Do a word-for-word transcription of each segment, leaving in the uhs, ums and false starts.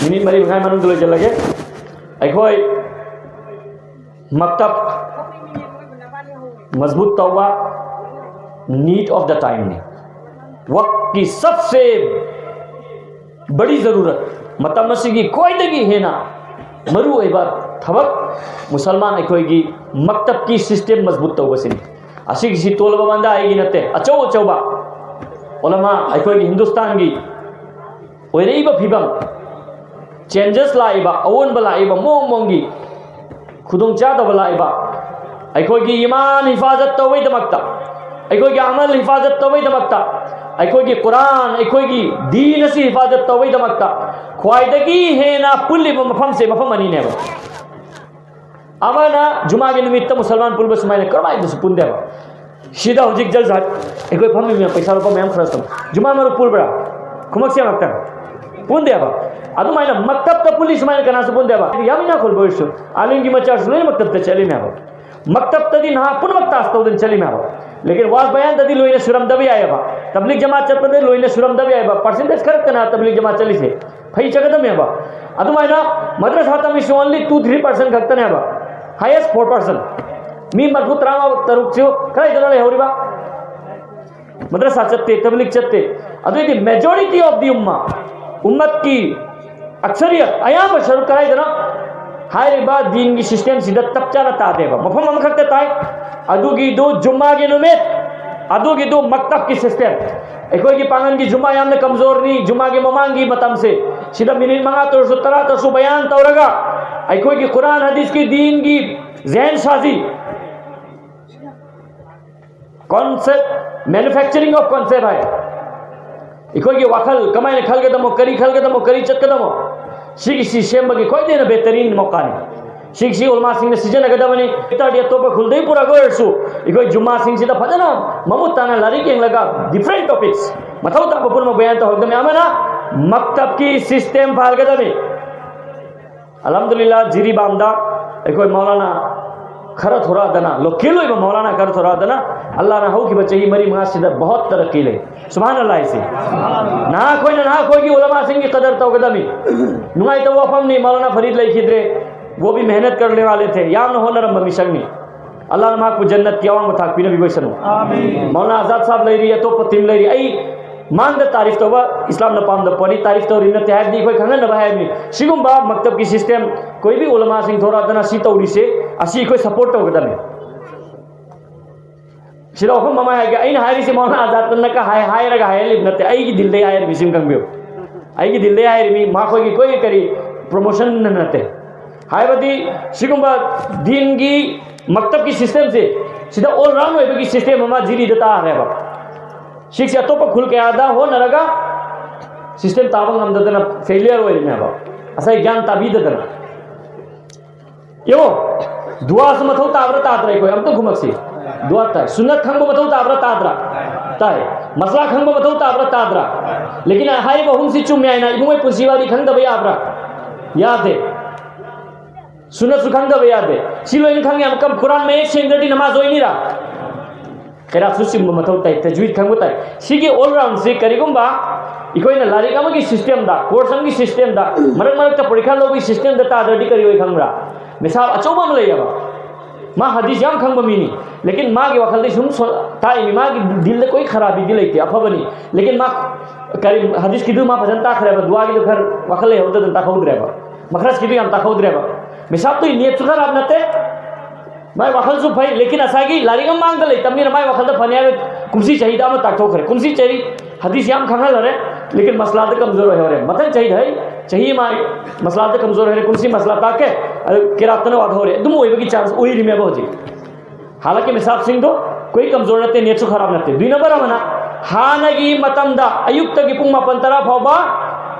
Minute ꯃꯔꯤ ꯃꯉꯥꯒꯤ ꯃꯅꯨꯡꯗ ꯂꯣꯏꯁꯤꯜꯂꯒꯦ꯫ ꯑꯩꯈꯣꯏ ꯃꯛꯇꯕ ꯃꯖꯕꯨꯠ ꯇꯧꯕ need of the time ꯅꯤ꯫ ꯋꯛꯀꯤ ꯁꯕꯁꯦ ꯕꯔꯤ ꯖꯔꯨꯔꯠ, ꯃꯇꯝ ꯑꯁꯤꯒꯤ ꯈ꯭ꯋꯥꯏꯗꯒꯤ ꯍꯦꯟꯅ ꯃꯔꯨꯑꯣꯏꯕ ꯊꯕꯛ, ꯃꯨꯁꯜꯃꯥꯟ ꯑꯩꯈꯣꯏꯒꯤ ꯃꯛꯇꯕꯀꯤ ꯁꯤꯁꯇꯦꯝ ꯃꯖꯕꯨꯠ ꯇꯧꯕꯁꯤꯅꯤ꯫ ꯑꯁꯤꯒꯤꯁꯤ ꯇꯣꯜꯂꯕ ꯕꯟꯗꯥ ꯑꯩꯒꯤ ꯅꯠꯇꯦ, ꯑꯆꯧ ꯑꯆꯧꯕ ꯎꯂꯃꯥ ꯑꯩꯈꯣꯏꯒꯤ ꯍꯤꯟꯗꯨꯁꯇꯥꯟꯒꯤ ꯑꯣꯏꯔꯛꯏꯕ ꯐꯤꯕꯝ, ꯆꯦꯟꯖꯦꯁ ꯂꯥꯛꯏꯕ, ꯑꯑꯣꯟꯕ ꯂꯥꯛꯏꯕ, ꯃꯑꯣꯡ ꯃꯑꯣꯡꯒꯤ ꯈꯨꯗꯣꯡꯆꯥꯗꯕ ꯂꯥꯛꯏꯕ, ꯑꯩꯈꯣꯏꯒꯤ ꯏꯃꯥꯟ ꯍꯤꯐꯥꯖꯠ ꯇꯧꯕꯩꯗꯃꯛꯇ, ꯑꯩꯈꯣꯏꯒꯤ ꯑꯃꯜ ꯍꯤꯐꯥꯖꯠ ꯇꯧꯕꯩꯗꯃꯛꯇ, ꯑꯩꯈꯣꯏꯒꯤ ꯀꯨꯔꯥꯟ, ꯑꯩꯈꯣꯏꯒꯤ ꯗꯤꯟ ꯑꯁꯤ ꯍꯤꯐꯥꯖꯠ ꯇꯧꯕꯩꯗꯃꯛꯇ ꯈ꯭ꯋꯥꯏꯗꯒꯤ ꯍꯦꯟꯅ ꯄꯨꯜꯂꯤꯕ ꯃꯐꯝꯁꯦ ꯃꯐꯝ ꯑꯅꯤꯅꯦꯕ꯫ ꯑꯃꯅ ꯖꯨꯃꯥꯒꯤ ꯅꯨꯃꯤꯠꯇ ꯃꯨꯁꯜꯃꯥꯟ ꯄꯨꯟꯕ ꯁꯨꯃꯥꯏꯅ ꯀꯔꯝꯍꯥꯏꯅꯁꯨ ꯄꯨꯟꯗꯦꯕ꯫ ꯁꯤꯗ ꯍꯧꯖꯤꯛ ꯖꯜꯁꯥ ꯑꯩꯈꯣꯏ ꯐꯝꯃꯤ ꯃꯌꯥꯝ ꯄꯩꯁꯥ ꯂꯨꯄꯥ ꯃꯌꯥꯝ ꯈꯔ ꯆꯪ ꯖꯨꯃꯥ ꯃꯔꯨꯞ ꯄꯨꯟꯕ꯭ꯔꯥ? ꯈꯨꯃꯛꯁꯦ ꯑꯃꯨꯛꯇꯪ꯫ ꯄꯨꯟꯗꯦꯕ꯫ ꯑꯗꯨꯃꯥꯏꯅ ꯃꯛꯇꯕꯇ ꯄꯨꯜꯂꯤ ꯁꯨꯃꯥꯏꯅ ꯀꯅꯥꯁꯨ ꯄꯨꯟꯗꯦꯕ꯫ ꯌꯥꯝ ꯏꯅꯥꯛ ꯈꯨꯟꯕ ꯑꯣꯏꯔꯁꯨ ꯑꯥꯂꯤꯝꯒꯤ ꯃꯆꯥꯁꯨ ꯂꯣꯏꯅ ꯃꯛꯇꯕꯇ ꯆꯠꯂꯤꯅꯦꯕ꯫ ꯃꯛꯇꯕꯇꯗꯤ ꯅꯍꯥ ꯄꯨꯝꯅꯃꯛ ꯇꯥꯖ ꯇꯧꯗꯅ ꯆꯠꯂꯤꯅꯦꯕ꯫ ꯂꯦꯀꯤꯟ ꯋꯥꯖ ꯕꯌꯥꯟꯗꯗꯤ ꯂꯣꯏꯅ ꯁꯨꯔꯝꯗꯕ ꯌꯥꯏꯑꯕ꯫ ꯇꯕ꯭ꯂꯤꯛ ꯖꯃꯥꯠ ꯆꯠꯄꯗ ꯂꯣꯏꯅ ꯁꯨꯔꯝꯗꯕ ꯌꯥꯏꯑꯕ꯫ ꯄꯥꯔꯁꯦꯟꯇꯦꯖ ꯈꯔ ꯈꯛꯇꯅ ꯇꯕ꯭ꯂꯤꯛ ꯖꯃꯥꯠ ꯆꯠꯂꯤꯁꯦ꯫ ꯐꯩ ꯆꯠꯀꯗꯕꯅꯦꯕ꯫ ꯑꯗꯨꯃꯥꯏꯅ ꯃꯗ꯭ꯔꯁꯥ ꯇꯝꯃꯤꯁꯨ only two three percent ꯈꯛꯇꯅꯦꯕ꯫ Highest four percent꯫ ꯃꯤ ꯃꯔꯐꯨ ꯇꯔꯥꯃꯉꯥ ꯇꯔꯨꯛꯁꯨ ꯀꯗꯥꯏꯗꯅꯣ ꯂꯩꯍꯧꯔꯤꯕ? ꯃꯗ꯭ꯔꯁꯥ ꯆꯠꯇꯦ, ꯇꯕ꯭ꯂꯤꯛ ꯆꯠꯇꯦ꯫ ꯑꯗꯨꯏꯗꯤ majority of the ꯎꯝꯃ, ꯎꯝꯃꯠꯀꯤ ꯑꯛꯁꯔꯤꯌꯠ, ꯑꯌꯥꯝꯕ ꯁꯔꯨꯛ ꯀꯗꯥꯏꯗꯅꯣ? ꯍꯥꯏꯔꯤꯕ ꯗꯤꯟꯒꯤ ꯁꯤꯁꯇꯦꯝꯁꯤꯗ ꯆꯞ ꯆꯥꯅ ꯇꯥꯗꯦꯕ꯫ ꯃꯐꯝ ꯑꯃꯈꯛꯇ ꯇꯥꯏ꯫ ꯑꯗꯨꯒꯤꯗꯨ ꯖꯨꯝꯃꯥꯒꯤ ꯅꯨꯃꯤꯠ, ꯑꯗꯨꯒꯤꯗꯨ ꯃꯛꯇꯕꯀꯤ ꯁꯤꯁꯇꯦꯝ꯫ ꯑꯩꯈꯣꯏꯒꯤ ꯄꯥꯡꯒꯜꯒꯤ ꯖꯨꯝꯃꯥ ꯌꯥꯝꯅ ꯀꯝꯖꯣꯔꯅꯤ꯫ ꯖꯨꯝꯃꯥꯒꯤ ꯃꯃꯥꯡꯒꯤ ꯃꯇꯝꯁꯦ ꯁꯤꯗ ꯃꯤꯅꯤꯠ ꯃꯉꯥ ꯇꯧꯔꯁꯨ, ꯇꯔꯥ ꯇꯧꯔꯁꯨ ꯕꯌꯥꯟ ꯇꯧꯔꯒ ꯑꯩꯈꯣꯏꯒꯤ ꯀꯨꯔꯥꯟ ꯍꯗꯤꯁꯀꯤ ꯗꯤꯟꯒꯤ ꯖꯍꯟ ꯁꯥꯖꯤ, concept, manufacturing of concept ꯍꯥꯏ꯫ ꯑꯩꯈꯣꯏꯒꯤ ꯋꯥꯈꯜ ꯀꯃꯥꯏꯅ ꯈꯜꯒꯗꯃꯣ, ꯀꯔꯤ ꯈꯜꯒꯗꯃꯣ, ꯀꯔꯤ ꯆꯠꯀꯗꯃꯣ, ꯁꯤꯒꯤꯁꯤ ꯁꯦꯝꯕꯒꯤ ꯈ꯭ꯋꯥꯏꯗꯒꯤ ꯍꯦꯟꯅ ꯕꯦꯍꯇꯔꯤꯟ ꯃꯧꯀꯥꯅꯤ꯫ ꯁꯤꯒꯤꯁꯤ ꯎꯂꯃꯥꯁꯤꯡꯅ ꯁꯤꯖꯤꯟꯅꯒꯗꯕꯅꯤ꯫ ꯇꯥꯔꯗꯤ ꯑꯇꯣꯞꯄ ꯈꯨꯜꯗꯩ ꯄꯨꯔꯛꯑꯒ ꯑꯣꯏꯔꯁꯨ ꯑꯩꯈꯣꯏ ꯖꯨꯝꯃꯥꯁꯤꯡꯁꯤꯗ ꯐꯖꯅ ꯃꯃꯨꯠ ꯇꯥꯅ ꯂꯥꯏꯔꯤꯛ ꯌꯦꯡꯂꯒ different topics ꯃꯊꯧ ꯇꯥꯕ ꯄꯨꯝꯅꯃꯛ ꯕꯌꯥꯟ ꯇꯧꯍꯧꯒꯗꯕꯅꯤ꯫ ꯑꯃꯅ ꯃꯛꯇꯕꯀꯤ ꯁꯤꯁꯇꯦꯝ ꯐꯍꯟꯒꯗꯕꯅꯤ꯫ ꯑꯜꯍꯝꯗꯨꯂꯤꯜꯂꯥ, ꯖꯤꯔꯤꯕꯥꯝꯗ ꯑꯩꯈꯣꯏ ꯃꯧꯂꯥꯅꯥ ꯈꯔ ꯊꯣꯔꯛꯑꯗꯅ, ꯂꯣꯀꯦꯜ ꯑꯣꯏꯕ ꯃꯧꯂꯥꯅꯥ ꯈꯔ ꯊꯣꯔꯛꯑꯗꯅ, ꯑꯜꯂꯥꯍꯅ ꯍꯧꯈꯤꯕ ꯆꯍꯤ ꯃꯔꯤ ꯃꯉꯥꯁꯤꯗ ꯕꯍꯨꯠ ꯇꯔꯛꯀꯤ ꯂꯩ꯫ ꯁꯨꯕꯍꯥꯅꯜꯂꯥꯍ ꯍꯥꯏꯁꯦ꯫ ꯅꯍꯥ ꯑꯩꯈꯣꯏꯅ ꯅꯍꯥ ꯑꯩꯈꯣꯏꯒꯤ ꯎꯂꯃꯥꯁꯤꯡꯒꯤ ꯀꯗꯔ ꯇꯧꯒꯗꯕꯅꯤ꯫ ꯅꯨꯡꯉꯥꯏꯇꯕ ꯋꯥꯐꯝꯅꯤ, ꯃꯧꯂꯥꯅꯥ ꯐꯔꯤꯗ ꯂꯩꯈꯤꯗ꯭ꯔꯦ꯫ ꯋꯣ ꯚꯤ ꯃꯦꯍꯅꯠ ꯀꯔꯅꯦ ꯋꯥꯂꯦ ꯊꯦ꯫ ꯌꯥꯝꯅ ꯍꯣꯠꯅꯔꯝꯕ ꯃꯤꯁꯛꯅꯤ꯫ ꯑꯜꯂꯥꯍꯅ ꯃꯍꯥꯛꯄꯨ ꯖꯟꯅꯠꯀꯤ ꯑꯋꯥꯡꯕ ꯊꯥꯛ ꯄꯤꯅꯕꯤꯕ ꯑꯣꯏꯁꯅꯨ꯫ ꯃꯧꯂꯥꯅꯥ ꯑꯖꯥꯗ ꯁꯥꯍꯕ ꯂꯩꯔꯤ, ꯑꯇꯣꯞꯄ ꯇꯤꯝ ꯂꯩꯔꯤ꯫ ꯑꯩ ꯃꯥꯡꯗ ꯇꯥꯔꯤꯐ ꯇꯧꯕ ꯏꯁꯂꯥꯝꯅ ꯄꯥꯝꯗꯕ ꯄꯣꯠꯅꯤ, ꯇꯥꯔꯤꯐ ꯇꯧꯔꯤ ꯅꯠꯇꯦ, ꯍꯥꯏꯕꯗꯤ ꯑꯩꯈꯣꯏ ꯈꯪꯍꯟꯅꯕ ꯍꯥꯏꯕꯅꯤ꯫ ꯁꯤꯒꯨꯝꯕ ꯃꯛꯇꯕꯀꯤ ꯁꯤꯁꯇꯦꯝ, ꯀꯣꯏꯕꯤ ꯎꯂꯃꯥꯁꯤꯡ ꯊꯣꯔꯛꯑꯗꯅ ꯁꯤ ꯇꯧꯔꯤꯁꯦ, ꯑꯁꯤ ꯑꯩꯈꯣꯏ ꯁꯄꯣꯔꯠ ꯇꯧꯒꯗꯕꯅꯤ꯫ ꯁꯤꯗ ꯋꯥꯐꯝ ꯑꯃ ꯍꯥꯏꯒꯦ, ꯑꯩꯅ ꯍꯥꯏꯔꯤꯁꯤ ꯃꯧꯂꯥꯅꯥ ꯑꯖꯥꯗꯅ ꯀ ꯍꯥꯏ-, ꯍꯥꯏꯔꯒ ꯍꯥꯏꯍꯜꯂꯤꯕ ꯅꯠꯇꯦ, ꯑꯩꯒꯤ ꯗꯤꯜꯗꯩ ꯍꯥꯏꯔꯤꯕꯁꯤ ꯑꯃ ꯈꯪꯕꯤꯌꯨ꯫ ꯑꯩꯒꯤ ꯗꯤꯜꯗꯩ ꯍꯥꯏꯔꯤꯕ ꯃꯤ, ꯃꯈꯣꯏꯒꯤ ꯑꯩꯈꯣꯏꯒꯤ ꯀꯔꯤ ꯄ꯭ꯔꯣꯃꯣꯁꯟ ꯅꯠꯇꯦ꯫ ꯍꯥꯏꯕꯗꯤ ꯁꯤꯒꯨꯝꯕ ꯗꯤꯟꯒꯤ ꯃꯛꯇꯕꯀꯤ ꯁꯤꯁꯇꯦꯝꯁꯦ, ꯁꯤꯗ ꯑꯣꯜ ꯔꯥꯎꯟ ꯑꯣꯏꯕꯒꯤ ꯁꯤꯁꯇꯦꯝ ꯑꯃ ꯖꯤꯔꯤꯗ ꯇꯥꯈ꯭ꯔꯦꯕ꯫ ꯁꯤꯛꯁꯦ ꯑꯇꯣꯞꯄ ꯈꯨꯜ ꯀꯌꯥꯗ ꯍꯣꯠꯅꯔꯒ ꯁꯤꯁꯇꯦꯝ ꯇꯥꯕ ꯉꯝꯗꯗꯅ ꯐꯦꯂꯤꯌꯔ ꯑꯣꯏꯔꯤꯅꯦꯕ, ꯉꯁꯥꯏ ꯒ꯭ꯌꯥꯟ ꯇꯥꯕꯤꯗꯗꯅ꯫ ꯌꯦꯡꯉꯣ, ꯗꯨꯋꯥꯁꯨ ꯃꯊꯧ ꯇꯥꯕ꯭ꯔꯥ ꯇꯥꯗ꯭ꯔꯥ? ꯑꯩꯈꯣꯏ ꯑꯝꯇ ꯈꯨꯝꯃꯛꯁꯤ꯫ ꯗꯨꯋꯥ ꯇꯥꯏ꯫ ꯁꯨꯟꯅꯠ ꯈꯪꯕ ꯃꯊꯧ ꯇꯥꯕ꯭ꯔꯥ ꯇꯥꯗ꯭ꯔꯥ? ꯇꯥꯏ꯫ ꯃꯁꯂꯥ ꯈꯪꯕ ꯃꯊꯧ ꯇꯥꯕ꯭ꯔꯥ ꯇꯥꯗ꯭ꯔꯥ? ꯂꯦꯀꯤꯟ ꯍꯥꯏꯔꯤꯕ ꯑꯍꯨꯝꯁꯤ ꯆꯨꯝꯃꯦ ꯍꯥꯏꯅ ꯏꯕꯨꯡꯉꯣ ꯄꯨꯟꯁꯤ ꯋꯥꯔꯤ ꯈꯪꯗꯕ ꯌꯥꯕ꯭ꯔꯥ? ꯌꯥꯗꯦ꯫ ꯁꯨꯟꯅꯠꯁꯨ ꯈꯪꯗꯕ ꯌꯥꯗꯦ꯫ ꯁꯤ ꯂꯣꯏꯅ ꯈꯪꯉꯦ꯫ ꯑꯃꯨꯛꯀ ꯀꯨꯔꯥꯟ ꯃꯌꯦꯛ ꯁꯦꯡꯗ꯭ꯔꯗꯤ ꯅꯃꯥꯖ ꯑꯣꯏꯅꯤꯔꯥ? ꯀꯩꯔꯥꯛꯁꯨ ꯆꯤꯡꯕ ꯃꯊꯧ ꯇꯥꯏ, ꯇꯖꯋꯤꯗ ꯈꯪꯕ ꯇꯥꯏ꯫ ꯁꯤꯒꯤ ꯑꯣꯜ ꯔꯥꯎꯟꯁꯤ ꯀꯔꯤꯒꯨꯝꯕ ꯑꯩꯈꯣꯏꯅ ꯂꯥꯏꯔꯤꯛ ꯑꯃꯒꯤ ꯁꯤꯁꯇꯦꯝꯗ, ꯀꯣꯔꯁ ꯑꯃꯒꯤ ꯁꯤꯁꯇꯦꯝꯗ, ꯃꯔꯛ ꯃꯔꯛꯇ ꯄꯔꯤꯈꯥ ꯂꯧꯕꯒꯤ ꯁꯤꯁꯇꯦꯝꯗ ꯇꯥꯗ꯭ꯔꯗꯤ ꯀꯔꯤ ꯑꯣꯏ ꯈꯪꯕ꯭ꯔꯥ? ꯃꯤꯁꯥꯞ ꯑꯆꯧꯕ ꯑꯃ ꯂꯩꯌꯦꯕ꯫ ꯃꯥ ꯍꯗꯤꯁ ꯌꯥꯝ ꯈꯪꯕ ꯃꯤꯅꯤ, ꯂꯦꯀꯤꯟ ꯃꯥꯒꯤ ꯋꯥꯈꯜꯗꯤ ꯁꯨꯝ ꯁꯣ-, ꯇꯥꯛꯏꯅꯤ, ꯃꯥꯒꯤ ꯗꯤꯜꯗ ꯀꯣꯏ ꯈꯔꯥꯕꯤꯗꯤ ꯂꯩꯇꯦ, ꯑꯐꯕꯅꯤ꯫ ꯂꯦꯀꯤꯟ ꯃꯥ ꯀꯔꯤ ꯍꯗꯤꯁꯀꯤꯗꯨ ꯃꯥ ꯐꯖꯅ ꯇꯥꯈ꯭ꯔꯦꯕ, ꯗꯨꯋꯥꯒꯤꯗꯨ ꯈꯔ ꯋꯥꯈꯜ ꯂꯩꯍꯧꯗꯗꯅ ꯇꯥꯛꯍꯧꯗ꯭ꯔꯦꯕ, ꯃꯈ꯭ꯔꯖꯀꯤꯗꯨ ꯌꯥꯝ ꯇꯥꯛꯍꯧꯗ꯭ꯔꯦꯕ꯫ ꯃꯤꯁꯥꯞꯇꯨ ꯅꯤꯌꯠꯁꯨ ꯈꯔꯥꯕ ꯅꯠꯇꯦ, ꯃꯥꯏ ꯋꯥꯈꯜꯁꯨ ꯐꯩ, ꯂꯦꯀꯤꯟ ꯉꯁꯥꯏꯒꯤ ꯂꯥꯏꯔꯤꯛ ꯑꯃ ꯃꯥꯡꯗ ꯂꯩꯇꯕꯅꯤꯅ ꯃꯥꯏ ꯋꯥꯈꯜꯗ ꯐꯅꯤ ꯍꯥꯏꯕ ꯀꯨꯝꯁꯤ ꯆꯍꯤꯗ ꯑꯃ ꯇꯥꯛꯊꯣꯛꯈ꯭ꯔꯦ꯫ ꯀꯨꯝꯁꯤ ꯆꯍꯤ ꯍꯗꯤꯁ ꯌꯥꯝ ꯈꯪꯍꯜꯂꯔꯦ, ꯂꯦꯀꯤꯟ ꯃꯁꯂꯥꯗ ꯀꯝꯖꯣꯔ ꯑꯣꯏꯍꯧꯔꯦ꯫ ꯃꯊꯪ ꯆꯍꯤꯗ ꯍꯩ ꯆꯍꯤ ꯑꯃ ꯃꯁꯂꯥꯗ ꯀꯝꯖꯣꯔ ꯑꯣꯏꯍꯧꯔꯦ, ꯀꯨꯝꯁꯤ ꯃꯁꯂꯥ ꯇꯥꯛꯀꯦ, ꯑꯗꯨ ꯀꯤꯔꯥꯠꯇꯅ ꯋꯥꯠꯍꯧꯔꯦ꯫ ꯑꯗꯨꯝ ꯑꯣꯏꯕꯒꯤ ꯆꯥꯟꯁ ꯑꯣꯏꯔꯤꯃꯦꯕ ꯍꯧꯖꯤꯛ꯫ ꯍꯥꯟꯅꯒꯤ ꯃꯤꯁꯥꯞꯁꯤꯡꯗꯣ ꯀꯣꯏ ꯀꯝꯖꯣꯔ ꯅꯠꯇꯦ, ꯅꯤꯌꯠꯁꯨ ꯈꯔꯥꯕ ꯅꯠꯇꯦ꯫ ꯗꯨꯏ ꯅꯝꯕꯔ ꯑꯃꯅ ꯍꯥꯟꯅꯒꯤ ꯃꯇꯝꯗ ꯑꯌꯨꯛꯇꯒꯤ ꯄꯨꯡ ꯃꯥꯄꯟ ꯇꯔꯥ ꯐꯥꯎꯕ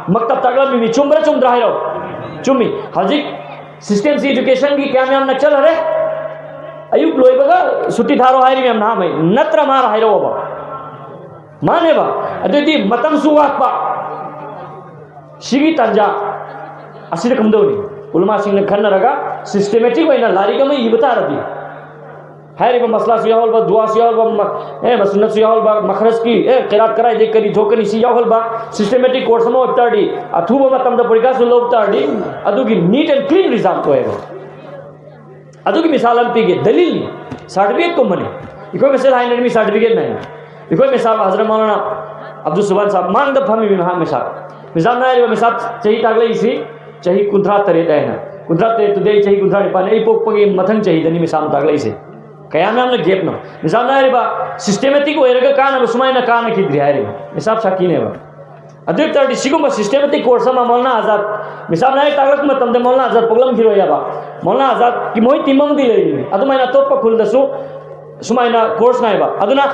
ꯃꯛꯇꯕ ꯇꯥꯛꯂꯝꯃꯤꯃꯤ꯫ ꯆꯨꯝꯕ꯭ꯔꯥ ꯆꯨꯝꯗ꯭ꯔꯥ ꯍꯥꯏꯔꯣ? ꯆꯨꯝꯃꯤ꯫ ꯍꯧꯖꯤꯛ ꯁꯤꯁꯇꯦꯝꯁꯤ ꯏꯗꯨꯀꯦꯁꯟꯒꯤ ꯀꯌꯥꯝ ꯌꯥꯝ ꯅꯛꯁꯜꯂꯔꯦ? ꯑꯌꯨꯛ ꯂꯣꯏꯕꯒ ꯁꯨꯇꯤ ꯊꯥꯔꯣ ꯍꯥꯏꯔꯤ ꯃꯌꯥꯝ ꯅꯍꯥꯃꯩ꯫ ꯅꯠꯇ꯭ꯔ ꯃꯥꯔ ꯍꯥꯏꯔꯛꯑꯣꯕ꯫ ꯃꯥꯅꯦꯕ꯫ ꯑꯗꯨꯗꯤ ꯃꯇꯝꯁꯨ ꯋꯥꯠꯄ꯫ ꯁꯤꯒꯤ ꯇꯥꯟꯖꯥ ꯑꯁꯤꯗ ꯀꯝꯗꯧꯅꯤ? ꯎꯂꯃꯥꯁꯤꯡꯅ ꯈꯟꯅꯔꯒ ꯁꯤꯁꯇꯦꯃꯦꯇꯤꯛ ꯑꯣꯏꯅ ꯂꯥꯏꯔꯤꯛ ꯑꯃ ꯏꯕ ꯇꯥꯔꯗꯤ, ꯍꯥꯏꯔꯤꯕ ꯃꯁꯂꯥꯁꯨ ꯌꯥꯎꯍꯟꯕ, ꯗꯨꯋꯥꯁꯨ ꯌꯥꯎꯍꯟꯕ, ꯃ-, ꯑꯦ, ꯃꯁꯨꯟꯅꯠꯁꯨ ꯌꯥꯎꯍꯟꯕ, ꯃꯈꯔꯖꯀꯤ, ꯑꯦ, ꯀꯩꯔꯥꯠ ꯀꯗꯥꯏꯗꯒꯤ ꯀꯔꯤ ꯊꯣꯛꯀꯅꯤ ꯁꯤ ꯌꯥꯎꯍꯟꯕ, ꯁꯤꯁꯇꯦꯃꯦꯇꯤꯛ ꯀꯣꯔꯁ ꯑꯃ ꯑꯣꯏꯕ ꯇꯥꯔꯗꯤ, ꯑꯊꯨꯕ ꯃꯇꯝꯗ ꯄꯔꯤꯈꯥꯁꯨ ꯂꯧꯕ ꯇꯥꯔꯗꯤ, ꯑꯗꯨꯒꯤ ꯅꯤꯠ ꯑꯦꯟ ꯀ꯭ꯂꯤꯟ ꯔꯤꯖꯜꯠ ꯑꯣꯏꯌꯦꯕ꯫ ꯑꯗꯨꯒꯤ ꯃꯤꯁꯥꯜ ꯑꯃ ꯄꯤꯒꯦ, ꯗꯂꯤꯜꯅꯤ, ꯁꯥꯔꯇꯤꯐꯤꯀꯦꯠꯀꯨꯝꯕꯅꯤ꯫ ꯑꯩꯈꯣꯏ ꯃꯁꯦꯜ ꯍꯥꯏꯅꯔꯤꯃꯤ ꯁꯥꯔꯇꯤꯐꯤꯀꯦꯠꯅ ꯍꯥꯏꯅ꯫ ꯑꯩꯈꯣꯏ ꯃꯤꯁꯥꯜ ꯍꯖꯔꯠ ꯃꯧꯂꯥꯅꯥ ꯑꯕꯗꯨꯜ ꯁꯨꯕꯥꯟ ꯁꯥꯍꯕ ꯃꯥꯡꯗ ꯐꯝꯃꯤꯕꯤ ꯃꯍꯥꯛ ꯃꯤꯁꯥꯜ꯫ ꯃꯤꯁꯥꯜꯅ ꯍꯥꯏꯔꯤꯕ ꯃꯤꯁꯥꯜ ꯆꯍꯤ ꯇꯥꯛꯂꯛꯏꯁꯤ ꯆꯍꯤ ꯀꯨꯟꯊ꯭ꯔꯥ ꯇꯔꯦꯠ ꯍꯥꯏꯅ꯫ ꯀꯨꯟꯊ꯭ꯔꯥ ꯇꯔꯦꯠꯇꯨꯗꯤ ꯑꯩ ꯆꯍꯤ ꯀꯨꯟꯊ꯭ꯔꯥ ꯅꯤꯄꯥꯟ, ꯑꯩ ꯄꯣꯛꯄꯒꯤ ꯃꯊꯪ ꯆꯍꯤꯗꯅꯤ ꯃꯤꯁꯥꯜꯅ ꯇꯥꯛꯂꯛꯏꯁꯦ꯫ ꯀꯌꯥꯝ ꯌꯥꯝꯅ ꯒꯦꯞꯅꯣ? ꯃꯤꯁꯥꯜꯅ ꯍꯥꯏꯔꯤꯕ ꯁꯤꯁꯇꯦꯃꯦꯇꯤꯛ ꯑꯣꯏꯔꯒ ꯀꯥꯟꯅꯕ ꯁꯨꯃꯥꯏꯅ ꯀꯥꯟꯅꯈꯤꯗ꯭ꯔꯤ ꯍꯥꯏꯔꯤꯕ ꯃꯤꯁꯥꯜ ꯁꯥꯈꯤꯅꯦꯕ꯫ ꯑꯗꯨ ꯑꯣꯏ ꯇꯥꯔꯗꯤ ꯁꯤꯒꯨꯝꯕ ꯁꯤꯁꯇꯦꯃꯦꯇꯤꯛ ꯀꯣꯔꯁ ꯑꯃ ꯃꯧꯂꯥꯅꯥ ꯑꯥꯖꯥꯗ, ꯃꯤꯁꯥꯜꯅ ꯍꯦꯛ ꯇꯥꯛꯂꯛꯄ ꯃꯇꯝꯗ ꯃꯧꯂꯥꯅꯥ ꯑꯥꯖꯥꯗ ꯄꯣꯛꯂꯝꯈꯤꯔꯣꯏ ꯍꯥꯏꯕ꯫ ꯃꯧꯂꯥꯅꯥ ꯑꯥꯖꯥꯗꯀꯤ ꯃꯣꯏ ꯇꯤꯝ ꯑꯃꯗꯤ ꯂꯩꯔꯤꯅꯤ꯫ ꯑꯗꯨꯃꯥꯏꯅ ꯑꯇꯣꯞꯄ ꯈꯨꯜꯗꯁꯨ ꯁꯨꯃꯥꯏꯅ ꯀꯣꯔꯁ ꯅꯥꯏꯕ꯫ ꯑꯗꯨꯅ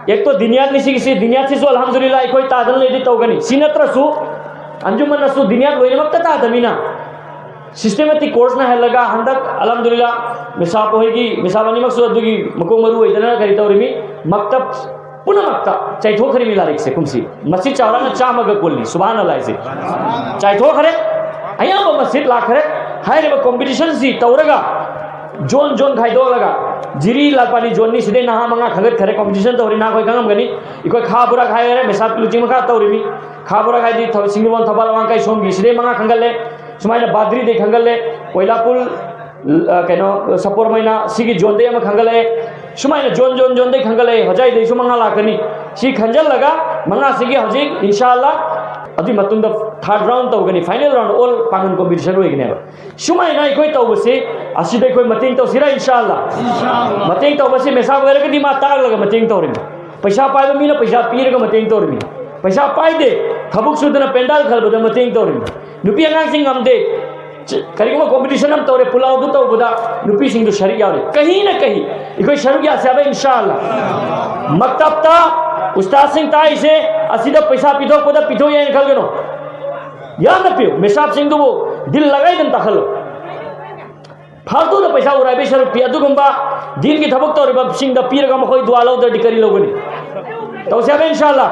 ꯑꯦꯛꯇꯣ ꯗꯤꯅꯤꯌꯥꯠꯅꯤ ꯁꯤꯒꯤꯁꯤ, ꯗꯤꯅꯤꯌꯥꯠꯁꯤꯁꯨ ꯑꯜꯍꯝꯗꯨꯂꯤꯜꯂꯥ ꯑꯩꯈꯣꯏ ꯇꯥꯗꯅ ꯂꯩꯗꯤ ꯇꯧꯒꯅꯤ꯫ ꯁꯤ ꯅꯠꯇ꯭ꯔꯁꯨ ꯑꯟꯖꯨꯃꯟꯅꯁꯨ ꯗꯤꯅꯤꯌꯥꯠ ꯂꯣꯏꯅꯃꯛꯇ ꯇꯥꯗꯃꯤꯅ ꯁꯤꯁꯇꯦꯃꯦꯇꯤꯛ ꯀꯣꯔꯁ ꯅꯥꯏꯍꯜꯂꯒ ꯍꯟꯗꯛ ꯑꯜꯍꯝꯗꯨꯂꯤꯜꯂꯥ ꯃꯤꯁꯥꯞ ꯍꯣꯏꯒꯤ, ꯃꯤꯁꯥꯞ ꯑꯅꯤꯃꯛꯁꯨ ꯑꯗꯨꯒꯤ ꯃꯀꯣꯛ ꯃꯔꯨ ꯑꯣꯏꯗꯅ ꯀꯔꯤ ꯇꯧꯔꯤꯃꯤ? ꯃꯛꯇꯕ ꯄꯨꯝꯅꯃꯛꯇ ꯆꯥꯏꯊꯣꯛꯈ꯭ꯔꯤꯃꯤ ꯂꯥꯏꯔꯤꯛꯁꯦ ꯀꯨꯝꯁꯤ꯫ ꯃꯁꯤ ꯆꯥꯎꯔꯥꯛꯅ ꯆꯥꯝꯃꯒ ꯀꯨꯟꯅꯤ꯫ ꯁꯨꯕꯍꯥꯅꯜꯂꯥ ꯍꯥꯏꯁꯦ꯫ ꯆꯥꯏꯊꯣꯛꯈ꯭ꯔꯦ꯫ ꯑꯌꯥꯝꯕ ꯃꯁꯖꯤꯗ ꯂꯥꯛꯈ꯭ꯔꯦ꯫ ꯍꯥꯏꯔꯤꯕ ꯀꯣꯝꯄꯤꯇꯤꯁꯟꯁꯤ ꯇꯧꯔꯒ ꯖꯣꯟ ꯖꯣꯟ ꯈꯥꯏꯗꯣꯛꯂꯒ ꯖꯤꯔꯤ ꯂꯥꯜꯄꯥꯂꯤ ꯖꯣꯟꯅꯤ ꯁꯤꯗꯩ ꯅꯍꯥ ꯃꯉꯥ ꯈꯟꯒꯠꯈ꯭ꯔꯦ꯫ ꯀꯣꯝꯄꯤꯇꯤꯁꯟ ꯇꯧꯔꯤ ꯅꯍꯥ ꯑꯩꯈꯣꯏ ꯈꯪꯉꯝꯒꯅꯤ꯫ ꯑꯩꯈꯣꯏ ꯈꯥ ꯕꯣꯔꯥꯛ ꯍꯥꯏꯔꯦ, ꯃꯤꯁꯥꯞ ꯂꯨꯆꯤꯡ ꯃꯈꯥ ꯇꯧꯔꯤꯃꯤ꯫ ꯈꯥ ꯕꯣꯔꯥꯛ ꯍꯥꯏꯗꯤ ꯊꯕ-, ꯁꯤꯡꯖꯃꯩ, ꯊꯧꯕꯥꯜ, ꯋꯥꯡꯈꯩ ꯁꯣꯝꯒꯤ ꯁꯤꯗꯩ ꯃꯉꯥ ꯈꯟꯒꯠꯂꯦ꯫ ꯁꯨꯃꯥꯏꯅ ꯕꯥꯗ꯭ꯔꯤꯗꯩ ꯈꯟꯒꯠꯂꯦ, ꯀꯣꯏꯂꯥꯄꯨꯔ, ꯑ, ꯀꯩꯅꯣ, ꯁꯄꯣꯔꯃꯩꯅ ꯁꯤꯒꯤ ꯖꯣꯟꯗꯩ ꯑꯃ ꯈꯟꯒꯠꯂꯛꯑꯦ꯫ ꯁꯨꯃꯥꯏꯅ ꯖꯣꯟ, ꯖꯣꯟ, ꯖꯣꯟꯗꯩ ꯈꯟꯒꯠꯂꯛꯑꯦ, ꯍꯣꯖꯥꯏꯗꯩꯁꯨ ꯃꯉꯥ ꯂꯥꯛꯀꯅꯤ꯫ ꯁꯤ ꯈꯟꯖꯜꯂꯒ ꯃꯉꯥꯁꯤꯒꯤ ꯍꯧꯖꯤꯛ ꯏꯟꯁꯥ ꯑꯜꯂꯥ ꯑꯗꯨꯒꯤ ꯃꯇꯨꯡꯗ ꯊꯥꯔꯠ ꯔꯥꯎꯟ ꯇꯧꯒꯅꯤ, ꯐꯥꯏꯅꯦꯜ ꯔꯥꯎꯟ ꯑꯣꯜ ꯄꯥꯡꯒꯟ ꯀꯣꯝꯄꯤꯇꯤꯁꯟ ꯑꯣꯏꯒꯅꯦꯕ꯫ ꯁꯨꯃꯥꯏꯅ ꯑꯩꯈꯣꯏ ꯇꯧꯕꯁꯤ ꯑꯁꯤꯗ ꯑꯩꯈꯣꯏ ꯃꯇꯦꯡ ꯇꯧꯁꯤꯔꯥ? ꯏꯟꯁꯥ ꯑꯜꯂꯥ꯫ ꯃꯇꯦꯡ ꯇꯧꯕꯁꯤ ꯃꯤꯁꯥꯞ ꯑꯣꯏꯔꯒꯗꯤ ꯃꯥ ꯇꯥꯛꯂꯒ ꯃꯇꯦꯡ ꯇꯧꯔꯤꯅꯤ꯫ ꯄꯩꯁꯥ ꯄꯥꯏꯕ ꯃꯤꯅ ꯄꯩꯁꯥ ꯄꯤꯔꯒ ꯃꯇꯦꯡ ꯇꯧꯔꯤꯅꯤ꯫ ꯄꯩꯁꯥ ꯄꯥꯏꯗꯦ, ꯊꯕꯛ ꯁꯨꯗꯅ ꯄꯦꯟꯗꯥꯜ ꯈꯜꯕꯗ ꯃꯇꯦꯡ ꯇꯧꯔꯤꯅꯤ꯫ ꯅꯨꯄꯤ ꯑꯉꯥꯡꯁꯤꯡ ꯉꯝꯗꯦ, ꯆ-, ꯀꯔꯤꯒꯨꯝꯕ ꯀꯣꯝꯄꯤꯇꯤꯁꯟ ꯑꯃ ꯇꯧꯔꯦ, ꯄꯨꯂꯥꯎꯗꯨ ꯇꯧꯕꯗ ꯅꯨꯄꯤꯁꯤꯡꯗꯨ ꯁꯔꯨꯛ ꯌꯥꯎꯔꯤ꯫ ꯀꯍꯤ ꯅ ꯀꯍꯤ ꯑꯩꯈꯣꯏ ꯁꯔꯨꯛ ꯌꯥꯁꯦ ꯍꯥꯏꯕ, ꯏꯟꯁꯥ ꯑꯜꯂꯥ꯫ ꯃꯛꯇꯕꯇ ꯎꯁꯇꯥꯗꯁꯤꯡ ꯇꯥꯛꯏꯁꯦ ꯑꯁꯤꯗ ꯄꯩꯁꯥ ꯄꯤꯊꯣꯛꯄꯗ ꯄꯤꯊꯣꯛ ꯌꯥꯏꯅ ꯈꯜꯒꯅꯨ꯫ ꯌꯥꯝꯅ ꯄꯤꯌꯨ, ꯃꯤꯁꯥꯞꯁꯤꯡꯗꯨꯕꯨ ꯗꯤꯜ ꯂꯒꯥꯏꯗꯅ ꯇꯥꯛꯍꯜꯂꯨ꯫ ꯐꯥꯜꯇꯨꯗ ꯄꯩꯁꯥ ꯎꯔꯥꯏꯕꯩ ꯁꯔꯨꯛ ꯄꯤ, ꯑꯗꯨꯒꯨꯝꯕ ꯗꯤꯟꯒꯤ ꯊꯕꯛ ꯇꯧꯔꯤꯕꯁꯤꯡꯗ ꯄꯤꯔꯒ ꯃꯈꯣꯏ ꯗꯨꯋꯥ ꯂꯧꯗ꯭ꯔꯗꯤ ꯀꯔꯤ ꯂꯧꯒꯅꯤ? ꯇꯧꯁꯦ ꯍꯥꯏꯕ, ꯏꯟꯁꯥ ꯑꯜꯂꯥ꯫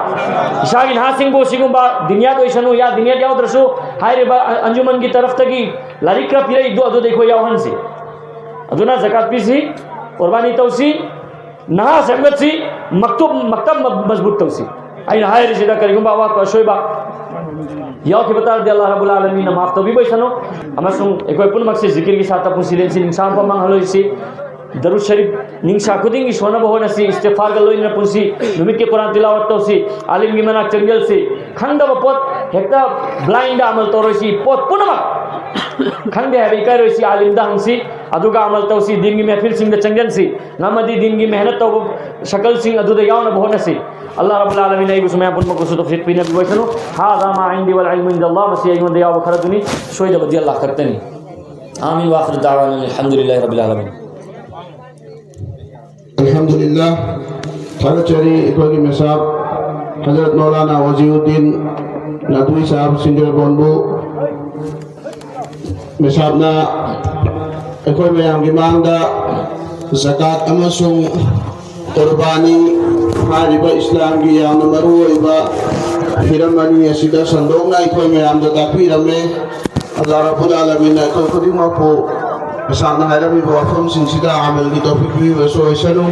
ꯏꯁꯥꯒꯤ ꯅꯍꯥꯁꯤꯡꯕꯨ ꯁꯤꯒꯨꯝꯕ ꯗꯤꯅꯤꯌꯥꯠ ꯑꯣꯏꯁꯅꯨ, ꯌꯥ ꯗꯤꯅꯤꯌꯥꯠ ꯌꯥꯎꯗ꯭ꯔꯁꯨ, ꯍꯥꯏꯔꯤꯕ ꯑꯟꯖꯨꯃꯟꯒꯤ ꯇꯔꯐꯇꯒꯤ ꯂꯥꯏꯔꯤꯛ ꯈꯔ ꯄꯤꯔꯛꯏꯗꯣ ꯑꯗꯨꯗ ꯑꯩꯈꯣꯏ ꯌꯥꯎꯍꯟꯁꯤ꯫ ꯑꯗꯨꯅ ꯖꯀꯥꯠ ꯄꯤꯁꯤ, ꯀꯨꯔꯕꯥꯅꯤ ꯇꯧꯁꯤ, ꯅꯍꯥ ꯁꯦꯝꯒꯠꯁꯤ, ꯃꯛꯇꯨꯕ ꯃꯛꯇꯕ ꯃꯖꯕꯨꯠ ꯇꯧꯁꯤ꯫ ꯑꯩꯅ ꯍꯥꯏꯔꯤꯁꯤꯗ ꯀꯔꯤꯒꯨꯝꯕ ꯑꯋꯥꯠꯄ ꯑꯁꯣꯏꯕ ꯌꯥꯎꯈꯤꯕ ꯇꯥꯔꯗꯤ ꯑꯜꯂꯥꯍ ꯔꯕꯨꯜ ꯑꯥꯂꯃꯤꯟꯅ ꯃꯥꯐ ꯇꯧꯕꯤꯕ ꯑꯣꯏꯁꯅꯨ꯫ ꯑꯃꯁꯨꯡ ꯑꯩꯈꯣꯏ ꯄꯨꯝꯅꯃꯛꯁꯤ ꯖꯤꯀꯤꯔꯒꯤ ꯁꯥꯇ꯭ꯔ ꯄꯨꯟꯁꯤ ꯂꯦꯟꯁꯤ ꯅꯤꯡꯁꯥꯡꯕ ꯃꯥꯡꯍꯜꯂꯣꯏꯁꯤ꯫ ꯗꯔꯨꯗ ꯁꯔꯤꯐ ꯅꯤꯡꯁꯥ ꯈꯨꯗꯤꯡꯒꯤ ꯁꯣꯟꯅꯕ ꯍꯣꯠꯅꯁꯤ, ꯏꯁꯇꯤꯐꯥꯔꯒ ꯂꯣꯏꯅꯅ ꯄꯨꯟꯁꯤ, ꯅꯨꯃꯤꯠꯀꯤ ꯀꯨꯔꯥꯟ ꯇꯤꯂꯥꯋꯠ ꯇꯧꯁꯤ, ꯑꯥꯂꯤꯝꯒꯤ ꯃꯅꯥꯛ ꯆꯪꯁꯤꯜꯁꯤ꯫ ꯈꯪꯗꯕ ꯄꯣꯠ ꯍꯦꯛꯇ ꯕ꯭ꯂꯥꯏꯟꯗ ꯑꯃꯜ ꯇꯧꯔꯣꯏꯁꯤ꯫ ꯄꯣꯠ ꯄꯨꯝꯅꯃꯛ ꯈꯪꯗꯦ ꯍꯥꯏꯕ ꯏꯀꯥꯏꯔꯣꯏꯁꯤ, ꯑꯥꯂꯤꯝꯗ ꯍꯪꯁꯤ, ꯑꯗꯨꯒ ꯑꯃꯜ ꯇꯧꯁꯤ, ꯗꯤꯟꯒꯤ ꯃꯦꯍꯐꯤꯜꯁꯤꯡꯗ ꯆꯪꯁꯤꯟꯁꯤ, ꯉꯝꯃꯗꯤ ꯗꯤꯟꯒꯤ ꯃꯦꯍꯅꯠ ꯇꯧꯕ ꯁꯀꯜꯁꯤꯡ ꯑꯗꯨꯗ ꯌꯥꯎꯅꯕ ꯍꯣꯠꯅꯁꯤ꯫ ꯑꯜꯂꯥꯍ ꯔꯕꯨꯜ ꯑꯥꯂꯃꯤꯟ ꯑꯩꯕꯨꯁꯨ ꯃꯌꯥꯝ ꯄꯨꯝꯅꯃꯛꯄꯨꯁꯨ ꯇꯧꯐꯤꯛ ꯄꯤꯅꯕꯤꯕ ꯑꯣꯏꯁꯅꯨ꯫ ꯍꯥꯗꯥ ꯃꯥ ꯏꯟꯗꯤ ꯋꯜ ꯏꯜꯃꯨ ꯏꯟꯗꯜꯂꯥꯍ, ꯃꯁꯤ ꯑꯩꯉꯣꯟꯗ ꯌꯥꯎꯕ ꯈꯔꯗꯨꯅꯤ, ꯁꯣꯏꯗꯕꯗꯤ ꯑꯜꯂꯥꯍ ꯈꯛꯇꯅꯤ꯫ آمين، وآخر دعوانا أن الحمد لله رب العالمين. ꯑꯜꯍꯝꯗꯨꯂꯤꯜꯂꯥꯍ꯫ ꯊꯥꯒꯠꯆꯔꯤ ꯑꯩꯈꯣꯏꯒꯤ ꯃꯦꯁꯥꯕ ꯍꯖꯔꯠ ꯃꯧꯂꯥꯅꯥ ꯋꯥꯖꯤꯎꯗꯤꯟ ꯅꯗꯋꯤ ꯁꯥꯍꯕ ꯁꯤꯡꯖꯃꯩꯕꯣꯟꯕꯨ꯫ ꯃꯦꯁꯥꯕꯅ ꯑꯩꯈꯣꯏ ꯃꯌꯥꯝꯒꯤ ꯃꯥꯡꯗ ꯖꯀꯥꯠ ꯑꯃꯁꯨꯡ ꯀꯨꯔꯕꯥꯅꯤ ꯍꯥꯏꯔꯤꯕ ꯏꯁꯂꯥꯝꯒꯤ ꯌꯥꯝꯅ ꯃꯔꯨ ꯑꯣꯏꯕ ꯍꯤꯔꯝ ꯑꯅꯤ ꯑꯁꯤꯗ ꯁꯟꯗꯣꯛꯅ ꯑꯩꯈꯣꯏ ꯃꯌꯥꯝꯗ ꯇꯥꯛꯄꯤꯔꯝꯃꯦ꯫ ꯑꯜꯂꯥꯍ ꯔꯕꯨꯜ ꯑꯥꯂꯃꯤꯟꯅ ꯑꯩꯈꯣꯏ ꯈꯨꯗꯤꯡꯃꯛꯄꯨ ꯃꯦꯁꯥꯕꯅ ꯍꯥꯏꯔꯝꯃꯤꯕ ꯋꯥꯐꯝꯁꯤꯡꯁꯤꯗ ꯑꯃꯜꯒꯤ ꯇꯧꯐꯤꯛ ꯄꯤꯕꯤꯕꯁꯨ ꯑꯣꯏꯁꯅꯨ꯫